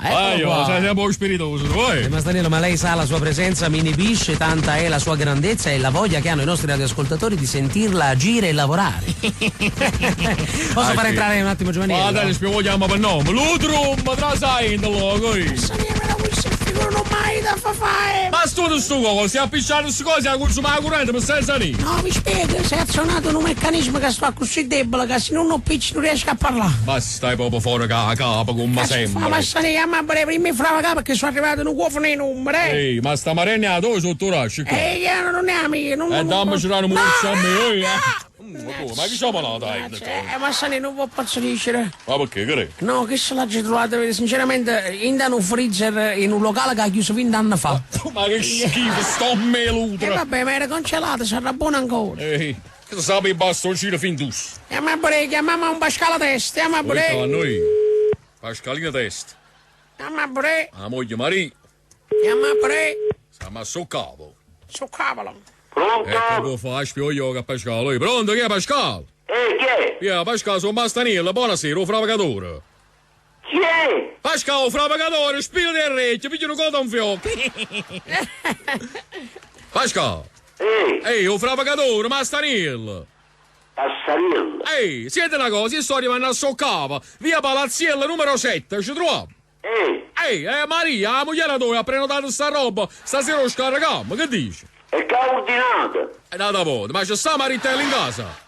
Eccolo qua. Sei sempre 'o spiritoso, tu, eh. Mastaniello, ma lei sa la sua presenza mi inibisce, tanta è la sua grandezza e la voglia che hanno i nostri radioascoltatori di sentirla agire e lavorare. Posso Ah, far sì. entrare un attimo Giovanniello? Ma dai, spiego chiama per nome. L'utrum, trasai in logo. Però questa figura non mai da fa fare. Ma sto sto coso, si è appicciato sto coso, si è consumato la corrente, ma senza niente. No, mi spiego, si è azionato un meccanismo che sto così debole che se non lo picci non riesco a parlare. Ma stai proprio fuori con la capa, come Fa sempre. ma sta chiama per prima fra la perché sono arrivato in un cofano di numeri. Eh, Ehi, ma sta marena a dove sotto rasci qua? E io non è amico, non E dammi una muzza a me, eh. no! Ma come? Ma chi siamo là, dai? Eh, ma Sani non posso dire. Ma perché, che è? No, che se l'ha già trovato, sinceramente, in un freezer in un locale che ha chiuso 20 anni fa. Ma che schifo, sto E melutra. vabbè, ma era congelato, sarà buono ancora. Ehi, che sape i bastoncini fin dus. E ma pure chiamiamo un Pascale testa, chiama A pure. noi. Pascalina testa. Chiama pure, La moglie Maria. chiama pure. Siamo a soccavo. Su cavolo. Pronto? E che può fare? Spio io che Pascale. Oi, Pronto, chi è Pascal? Eh, chi è? Via, Pascal, sono Bastanilla, buonasera, o frapagatore. Chi è? Pascal, o frapagatore, spiro del recchio, piglia un coda un fiocco. Pascal, Ehi, ehi, o frapagatore, Mastanilla. Passarilla. Ehi, siete una cosa, io sto arrivando a Soccava, via Palazziella numero 7, ci troviamo. Ehi, Ehi, Maria, la moglie tua ha prenotato sta roba, stasera lo scarichiamo, che dici? e che ha ordinato? È nata volta, ma c'è sta Maritella in casa?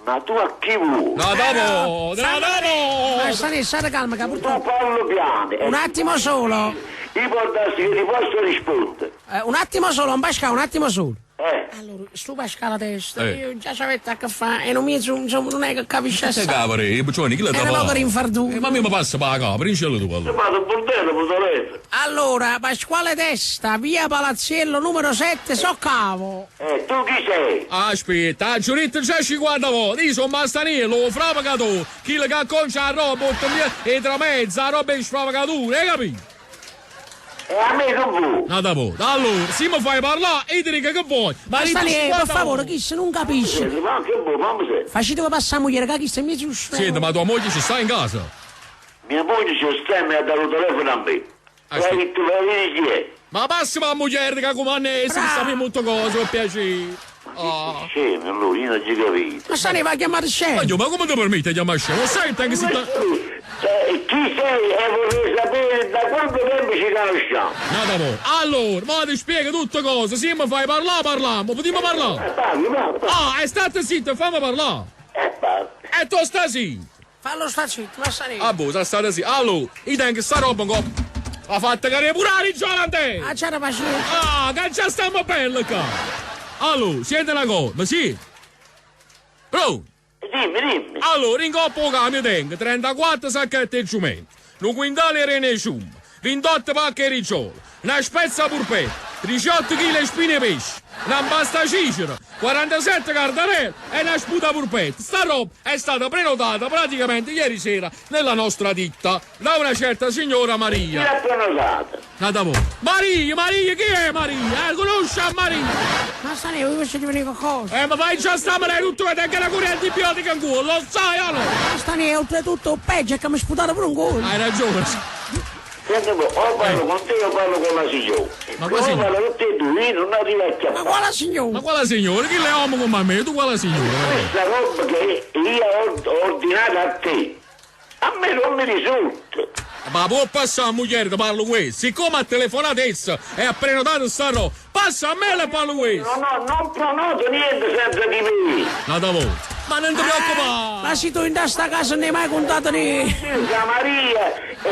Ma tu a chi vuoi? Nata volta, nata Ma volta! Sani, state calma, che Tu purtroppo. parlo piano. e Un attimo solo. Io può darsi che ti posso rispondere. Un attimo solo, un Pascale, un attimo solo. Eh, Allora, sto Pascale testa, Eh. io già ci a che fa e non mi insomma, non è che capisce Che assai. cavolo, Giovanni, chi l'ha Era poco rinfarduto. Ma a me mi passa per la capra, in cielo tu ti allora. vado a bordello per telefono. Allora, Pasquale Testa, via Palazziello numero 7, Soccavo. Tu chi sei? Aspetta, giuritto già 50 volte, io sono Mastanello, lo frapagatore, chi le che concia la roba, e tra mezzo la roba è sfravagatore, hai capito? E a me che vuoi? Nata volta, allora, se mi fai parlare, io ti dico che vuoi. Ma Ma Sani, 50 per favore, volte. chi se non capisce? Ma che vuoi? Fammi sentire. Facete passare a moglie, che chi se mi giusto. Senti, ma tua moglie ci sta in casa? Mia moglie ci sta e mi ha dato il telefono a me. Aspetta. Lei tu vedi chi è? Ma passa la moglie che comanda e se sappiamo molto cose, per piacere. Ah. Scemo, allora, io non ci capito. Ma Sani va a chiamare Ma scemo. io, ma come ti permette di chiamare scemo? Senti anche se... Eh, Chi sei? E vorrei sapere da quanto tempo ci conosciamo. Nada mo. Allora, ma ti spiego tutte cose. Se mi fai parlare, parliamo. Potremmo parlare. Parli, parli, parli. Ah, e state zitto, fammi parlare. Parli. E tu stai zitto. Fallo sta zitto, ma Sani. Ah, boh, sta state zitto. Allora, io tengo sta roba un po'. Ha fatto cadere pure la ricciola a te. Ah, c'era pazienza. Ah, che già stiamo belli qua. Allora, senti una cosa, ma sì. Pronto? Dimmi, dimmi. Allora, in coppa camion tengo 34 sacchetti di cemento, un quintale di rene cium, 28 pacche di ricciola, una spezza purpetta, 18 kg di spine pesce, una pasta cicera, 47 cardarelle e una sputa purpetta. Sta roba è stata prenotata praticamente ieri sera nella nostra ditta da una certa signora Chi Maria. l'ha prenotata? Nata voi. Maria, Maria, chi è Maria? Conosce a Maria? Ma Sani, io posso dire qualcosa. Ma vai già stamane tutto che tengo la corrente antibiotica in culo, lo sai o no? Ma Sani, oltretutto, peggio è che mi sputato pure un gol. Hai ragione. Senti un po', o parlo con te o parlo con la signora. Ma O quasi- parlo tutti e due, io non arrivo a Ma chiamare. quale signore? Ma quale signora? Chi è uomo come me? Tu quale signora? Questa roba che io ho ordinato a te, a me non mi risulta. Ma può passare a moglie ti parlo questo. Siccome ha telefonato essa e ha prenotato sta roba, passa a me e parlo questo. No, no, non prenoto niente senza di me. Nata volta. Ma non ti preoccupare. Ma se tu in sta casa non hai mai contato niente. Scusa, Maria e, e-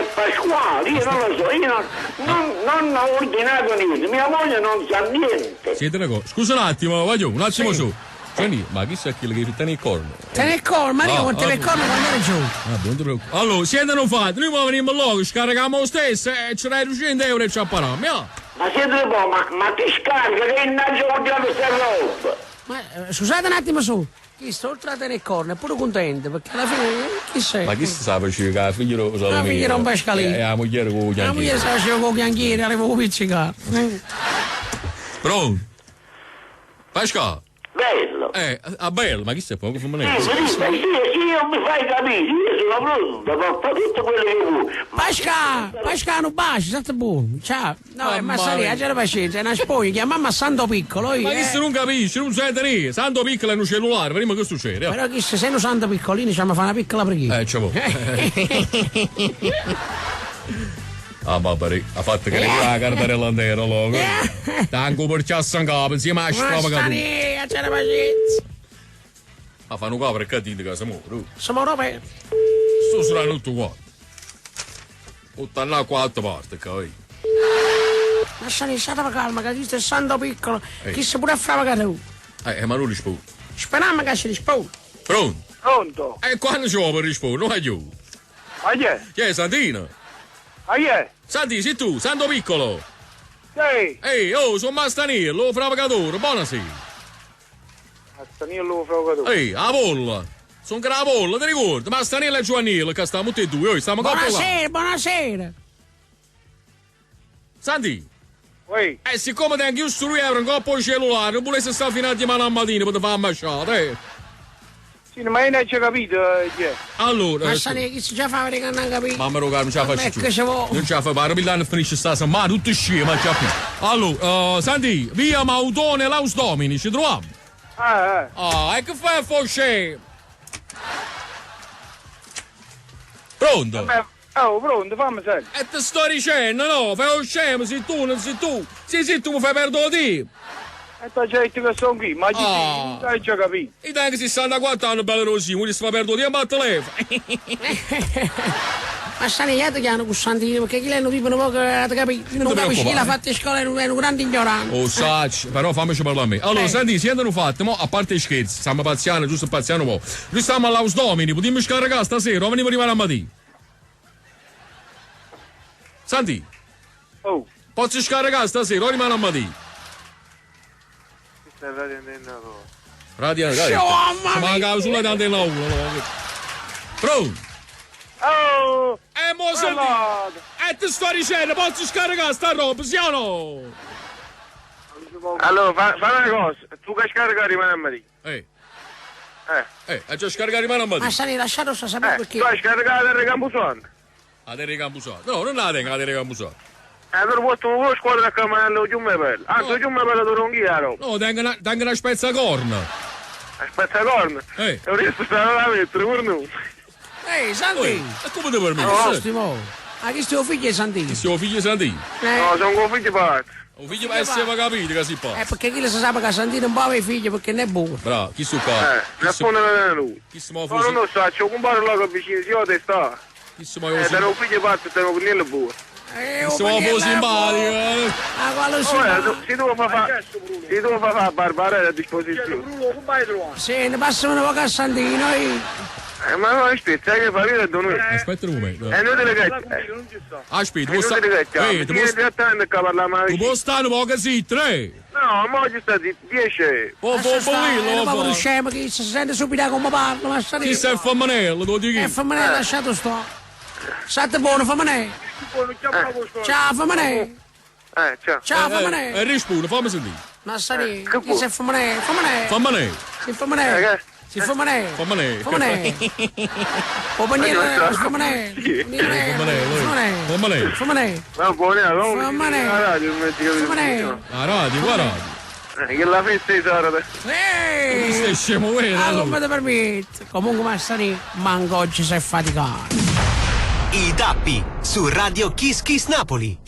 e Pasquale, io non lo so, io non, non- non ho ordinato niente, mia moglie non sa niente. Senti una cosa, scusa un attimo, voglio un attimo su. Gianni, ma chi sa quello che tiene il corno? Te ne corno, ma io No, con te ne ah, corno quando ero giù. Ah, non ti preoccupare. Allora, siete non fate, noi veniamo là, scarichiamo lo stesso e ce l'hai 200 euro e ci appariamo. ja. Ma senti un po', ma, ma che scarica che innanzi ho ordinato questa roba? Ma scusate un attimo su. Chi sta oltre a tenere il corno è pure contento perché alla fine chi sei? Ma chi si sa faceva che la figlia lo La figlia era un pescalino. E la moglie con i La moglie si faceva con chianchiere, avevo pizzicato. Pronto? Pascal? Bello. pronto. Ah, bello, ma chi sei poco Sì, mi dica, sì, sì, io mi fai capire, io sono pronto per fare tutto quello che vuoi. Pasca, Pasca, non baci, state buono. Ciao. No, è Mamma Massaria, mia. c'era pazienza, è una spoglia, chiamiamo Santo Piccolo. Io, Ma chi eh. se non capisce, non sente niente. Santo Piccolo è un cellulare, vediamo che succede. Però chi se sei un santo piccolino, ci fa una piccola preghiera. C'è vuole. Ah, ma pare, ha fatto che la cartarella nera, loco. Tanco per ciassa in capo, insieme a sfrava caduta. Massaria, c'era pazienza. Ma fanno qua perché dite che siamo muore. Siamo robe. Sto surando tutto qua. Tutta quattro parti, capito? Massaria, state calma, che questo è Santo Piccolo. Ehi. Chi si pure a fare tu. Ma non rispondo. Speriamo che si risponde. Pronto? Pronto? E quando ci vuole per rispondere? Non è io. Ma chi è? Chi è Santino? Ma chi è? Santi, sei tu, Santo Piccolo. Sì! Ehi, oh, sono Mastaniello, fravacatore, buonasera. Mastanillo Frogatore. Ehi, a bolla. Sono che la bolla, ti ricordi? Mastaniello e Giovannillo, che stiamo tutti e due, oh, stiamo coppia là. Buonasera, buonasera. Santi, Ui, e siccome tengo giusto 2 euro in coppa al cellulare, non volessi stare fino a domani al mattino per te fare ambasciata, eh. sì, ma io non ho capito chi è. Allora, Massaria, chi si già fa vedere che non capito. Mamma roga, non ce la Ma faccio più. che ci vuole? Non ce la fa, ma Milano finisce sta settimana, tutto scemo, ma c'è più. Allora, Santi, via Mautone Laus Domini, ci troviamo. Ah, eh. Ah, e che fai a fosce? Pronto? Beh, oh, pronto, fammi sentire. E ti sto dicendo, no, fai lo scemo, sei tu, non sei tu. Sì, sì, tu mi fai perdere tempo. E ti ho già detto che sono qui, ma chi Ah. non hai già capito. Io tengo 64 anni, bello rosino, quindi si fa perdere tempo al telefono. Massaria, io ti chiamo con Santino, perché chi lei non vive un poco, capito? Non ti capisce chi preoccupare. l'ha fatta a scuola, è un grande ignorante. Oh, sacci, però fammici parlare a me. Allora, Eh. senti, siete fatto, mo, a parte i scherzi, stiamo pazziando, giusto pazziando un po'. Noi stiamo all'Aus Domini, potremmo scaricare stasera, o veniamo rimane a mattina. Senti, Oh, posso scaricare stasera o rimane a mattina? questa è Radio Antenna Roma. Radio, dai. Oh, mamma Ci manca sulla l'antenna 1. No. Pronto? Oh! E mo senti, Allora! e ti sto dicendo, posso scaricare sta roba, sì o no? Allora, fa, fa una cosa, tu che scarica rimane a mattina. Eh, Eh, eh, già scaricare rimane a mattina. Massaria, lasciatelo sapere perché. tu hai scaricato il Campusano. La terra Campusano. No, non la tengo la terra Campusano. Allora porto una squadra a camanello giù me bello. Anzi, giù me bello tu non chi la roba. No, tengo una, tengo una spezzacorna. Aspetta, corno. Eh. E riesco a stare la mettere, pure noi. Ehi, Oi, Santi! e come ti permetti? Ottimo! Ma chi è figlio di Santino? Siamo figli di Santino. Eh, No, sono con figlio pazzo. Un figlio per essere capito che si fa. perché chi lo sa che Santino non può avere figli perché non è buono. Bravo, chi su qua? Chi su Risponde non è lui. chi si muove No, non lo so, c'è un compare là che vicino, si io sta. Chi si muove Te lo figlio pazzo, te lo niente buono. Chi si muove simpatico. Ah, quello sì. Oh, se tu fa fa, se tu fa fa Barbara è a disposizione. Sì, ne passano una poca a Santino. eh. Ma no, aspetta, sai che fa ridere da noi. Aspetta un momento. È inutile che... Aspetta, È può inutile che stare. chiami. Ehi, tu Vieni puoi direttamente a parlare ma tu puoi stare un po' zitto, eh? No, ma oggi sta zitto, 10. Può Lascia può stare, bollirlo, è un povero fa. scemo che si sente subito come parla, ma Chi sei il femminello, te lo dico E io. fammi lasciato sto. State buono, fammi. Ciao, fammi. Ciao. Ciao, Eh, fammi. rispondi, fammi sentire. Ma sai, che chi vuoi? sei fammi, fammi. Femminello, Si fammi. che? Si fammi. femminello. Fammi. O paniere, fammi. Femminello, Fammi. femminello. Fammi. Va buona, no? Fammi. La radio, non ti capito. Fammi. La radio, guarda. Che la festa è sarà. Ehi! Sei scemo, vero? Ah, allora? come ti permetti? Comunque, Massari, manco oggi si è faticato. I Tappi su Radio Kiss Kiss Napoli.